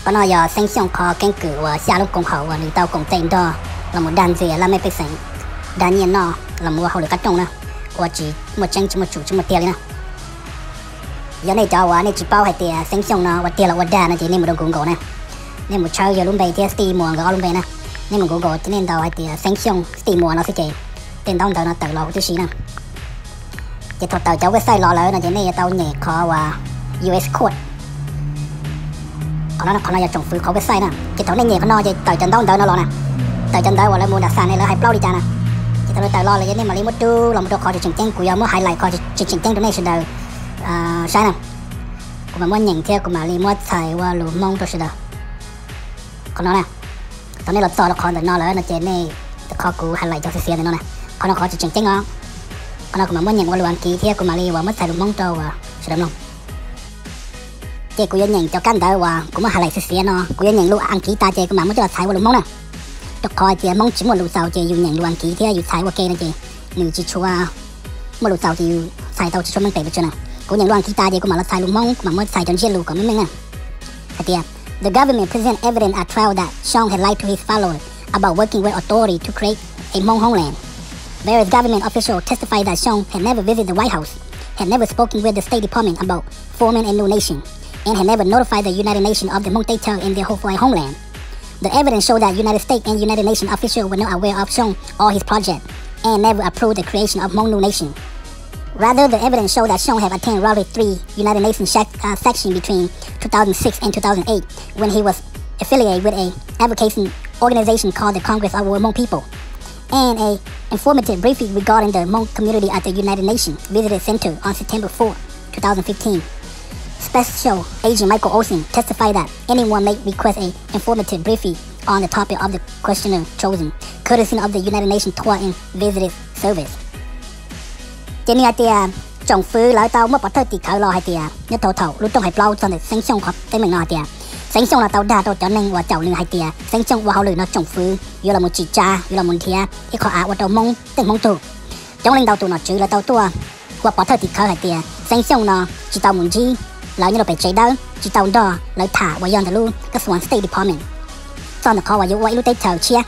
Qhov no yog Xeeb Xyooj qhov keeb kwm uas xya lub koom haum uas nws tau koom tes nrog los mus dag ntxias laj mej pej xeem, dag nyiaj noj los mus ua hauj lwm qab rooj na, ua tsis muaj tseeb tsis muaj tsum tsis muaj tiag li na. Yog nej cov uas nej tsis paub hais tias Xeeb Xyooj no ua tiag los ua dag no ces nej mus rau Google na. Nej mus tshawb yog lub npe thiab Steve Moore nkawd ob lub npe na. Nej mus Google ces nej ntaus hais tias Xeeb Xyooj Steve Moore no xwb ces tej ntaub ntawv no tawm los huv tib si na. Ces thaum tawm cov website los lawm no ces nej yuav tau nyem qhov uas U S Court. Qhov no, qhov no yog tsoom fwv qhov website na. Ces thaum nej nyem qhov no ces tawm cov ntaub ntawv no los na. Tawm cov ntawv uas lawv mus nram xam ne lawv hais plaub li cas na. Ces thaum lawv tawm los lawm ces nej mam li muab rub los mus rau qhov tseem ceeb, kuv yuav muab highlight qhov tseem ceeb rau nej sawv daws saib na. Kuv mam muab nyeem thiab kuv mam li muab txhais ua lus Hmoob rau sawv daws. Qhov no na, thaum nej los txog rau qhov ntawm no lawm no ces nej, qhov kuv highlight cov xiav xiav ntawm no na, qhov no qhov tseem tseeb os. Qhov no kuv mam muab nyeem ua lus Askiv thiab kuv mam li uas muab txhais lus Hmoob rau uas sawv daws mloog. Ces kuv yuav nyeem cov kab ntawv uas kuv muab highlight xiav xiav no, kuv yuav nyeem lus Askiv tas ces kuv mam muab coj los txhais ua lus Hmoob na. Rau qhov tias Hmoob tsis muaj lus txaus ces yus nyeem lus Askiv thiab yus txhais ua ke no ces nws tsis tshua muaj lus txaus ces yus txhais tau tsis tshua meej pem pes tsawg na. Kuv nyeem lus Askiv tas ces kuv mam los txhais lus Hmoob, kuv mam muab txhais cov ntsiab lus kom meej meej na. Hais tias, the government presented evidence at trial that Xyooj had lied to his followers about working with authority to create a Hmong homeland. Various government officials testified that Xyooj had never visited the White House, had never spoken with the State Department about forming a new nation, and had never notified the United Nations of the Hmong Dethel and their Houphouye homeland. The evidence showed that United States and United Nations officials were not aware of Xyoong or his project and never approved the creation of Hmong New Nation. Rather, the evidence showed that Xyoong have attended roughly three United Nations sec- uh, sessions between two thousand six and two thousand eight when he was affiliated with a advocacy organization called the Congress of Wurmung People and a informative briefing regarding the Hmong community at the United Nations Visitor Center on September fourth, two thousand fifteen. Special Agent Michael Olsen testified that anyone may request a informative briefing on the topic of the questionnaire chosen, courtesy of the United Nations Tour and Visitor Service. Ces nws hais tias tsoom fwv lawv tau muab pov thawj tim khawv los hais tias nyob rau thaum lub rooj hais plaub txog ntawm Xeeb Xyooj qhov teeb meem no hais tias Xeeb Xyooj no tau dag rau cov neeg uas caum nws hais tias Xeeb Xyooj ua hauj lwm no tsoom fwv yuav los mus tsim tsa, yuav los mus nrhiav ib qho av ua rau Hmoob tej Hmoob tug. Coob leej ntau tus nom tswv lawv tau tuaj ua pov thawj tim khawv hais tias Xeeb Xyooj no tsis tau mus ntsib lawv nyob rau pem tsev dawb, tsis tau nrog lawv tham uas yog ntawm lub kas xuas State Department txog ntawm qhov uas yuav ua ib lub teb chaws tshiab.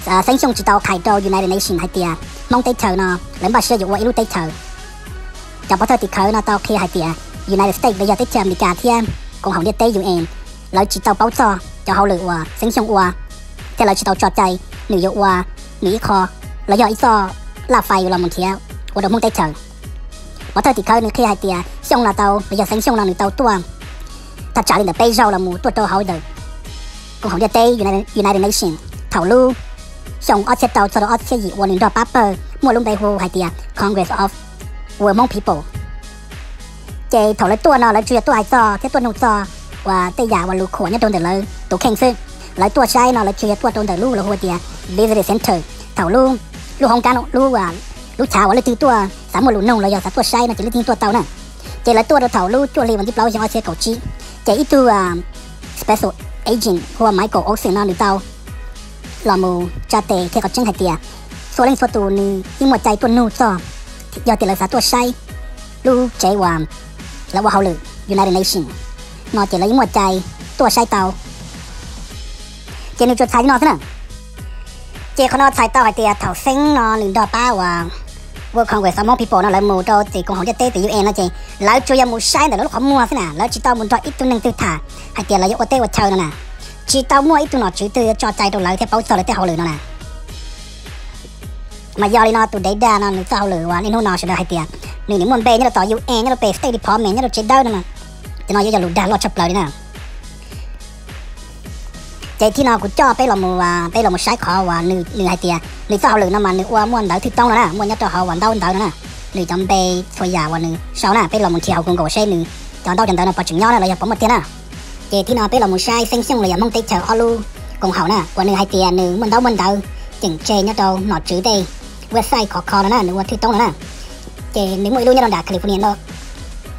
Xeeb Xyooj tsis tau qhia rau United Nations hais tias Hmoob teb chaws no lawv npaj siab yuav ua ib lub teb chaws. Cov pov thawj tim khawv no tau qhia hais tias United States los yog teb chaws Amelikas thiab koom haum ntiaj teb U N lawv tsis tau paub txog cov hauj lwm uas Xeeb Xyooj ua, thiab lawv tsis tau tso cai nws yuav ua nws ib qho los yog ib txoj laj fais yuav los mus nrhiav ua rau Hmoob teb chaws. Pov thawj tim khawv nws qhia hais tias Xyooj no tau, los yog Xeeb Xyooj no nws tau tuaj thaj tsam li ntawm peb zaug los mus tuaj rau hauv ntawm koom haum ntiaj teb United Nations thaum lub xyoo ob txhiab rau txog rau ob txhiab yim uas nws nrog pab pawg muaj lub npe hu hais tias Congress of Wurmung People. Ces thaum lawv tuaj no lawv tsuas yog tuaj hais txog thiab tuaj nug txog uas tej yam uas lus khuam nyob rau ntawm lawv tus kheej xwb. Lawv tuaj saib no lawv tsuas yog tuaj rau ntawm lub lawv hu tias visitor center, thaum lub, lub hoob kab, lub, lub chav uas leej twg tuaj xav muaj lus nug los yog xav tuaj saib no ces leej twg tuaj tau na. Ces lawv tuaj rau thaum lub cuaj hli vas thib plaub xyoo ob txhiab kaum tsib. Ces ib tug special agent hu ua Michael Olsen no nws tau los mus tsa tes qhia qhov tseeb hais tias txhua leej txhua tus nws yeej muaj cai tuaj nug txog yog tias lawv xav tuaj saib lub tsev uas lawv ua hauj lwm United Nations no ces lawv yeej muaj cai tuaj saib tau. Ces nws tsuas txhais li no xwb na. Ces qhov no txhais tau hais tias thaum Xeeb no nws nrog pab uas World Congress of Hmong People no lawv mus rau tim koom haum ntiaj teb tim U N no ces lawv tsuas yog mus saib ntawm lawv lub qhov muag xwb na, lawv tsis tau mus nrog ib tug neeg twg tham hais tias lawv yuav ua teb ua chaw no na. Tsis tau muaj ib tug nom tswv twg tso cai rau lawv thiab paub txog lawv tej hauj lwm no na. Mas yog li no tus dev dag no nws txoj hauj lwm uas niaj hnub no sawv daws hais tias nws nim muaj npe nyob rau tom U N, nyob rau pem State Department, nyob rau tsev dawb no, ces no yuav yog lus dag loj tshaj plaws li na. Ces thib no kuv coj peb los mus, peb los mus saib qhov uas nws hais tias nws txoj hauj lwm no mas nws ua muaj ntawv thwj toob no na, muaj nyob rau hauv uas ntaub ntawv no na. Nws cov npe txhua yam uas nws sau na, peb los mus nrhiav hauv Google seb nws cov ntaub cov ntawv no puas tseem nyob na los yog puas muaj tiag na. Ces thib no peb los mus saib Xeeb Xyooj los yog Hmoob teb chaws ob lub koom haum na uas nws hais tias nws muaj ntaub muaj ntawv ceem tseg nyob rau nom tswv tej website khov kho no na, nws ua thwj toob no na. Ces nws muaj ib lub nyob rau nram California no,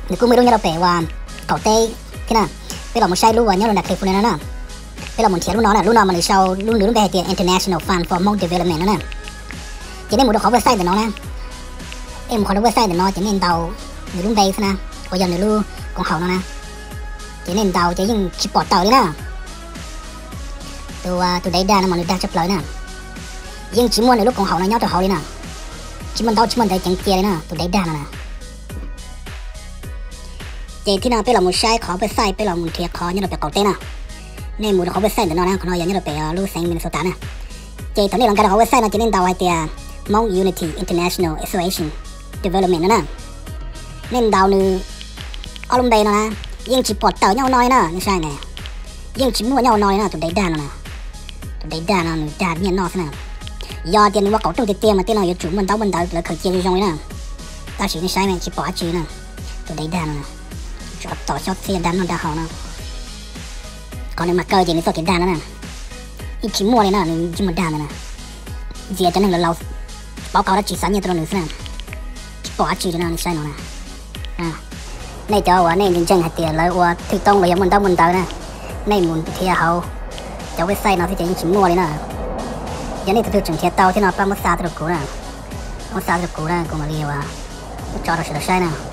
nws kuj muaj ib lub nyob rau pem uas qaum teb thiab na. Peb los mus saib lub uas nyob rau nram California no na. Peb los mus nrhiav lub no na, lub no mas nws sau lub, nws lub npe hais tias International Fund for Hmong Development no na. Ces nej mus rau qhov website ntawm no na, nej mus qhov website ntawm no ces nej ntaus nws lub npe xwb na, uas yog nws lub koom haum no na. Ces nej ntaus ces yeej tsis pom tawm li na. Tus, tus data no mas nws dag tshaj plaws na. Yeej tsis muaj nws lub koom haum no nyob rau hauv li na. Tsis muaj ntaub tsis muaj ntawv ceev cia li na, tus data no na. Ces thiab no peb los mus saib qhov website, peb los mus nrhiav qhov nyob rau pem qaum teb na. Nej mus rau qhov website ntawm no na, qhov no yog nyob rau pem lub xeev Minnesota na. Ces thaum nej los nkag rau qhov website no ces nej ntaus hais tias Hmong Unity International Association Development no na. Nej ntaus nws ob lub npe no na, yeej tsis pom tawm nyob hauv no li na, nej saib ne. Yeej tsis muaj nyob hauv no li na, tus data no na. Tus data no nws dag nyiaj noj xwb na. Yog tias nws ua qaum rooj tiag tiag mas tej no yuav tsum muaj ntaub muaj ntawv lawv khaws cia zoo zoo li na. Tab sis nej saib mas tsis pom dab tsi na. Tus data no na, tsov tom xyob txhiaj dag noj dag haus no. Qhov nws mas kaw ces nws txoj kev dag no na, yeej tsis muaj li na, nws tsis muaj dag ntawd na. Ntxias cov neeg laus laus pauv qau dab tsi xa nyiaj tuaj rau nws xwb na. Tsis pom dab tsi li no, nej saib no na. Nej cov uas nej ntseeg ntseeg hais tias lawv ua thwj toob los yog muaj ntaub muaj ntawv na, nej mus nrhiav hauv cov website no thiab ces yeej tsis muaj li na. Yog nej tus twg tseem nrhiav tau thiab no pab muab xa tuaj rau kuv na. Muab xa tuaj rau kuv na, kuv mam li ua tso rau sawv daws saib na.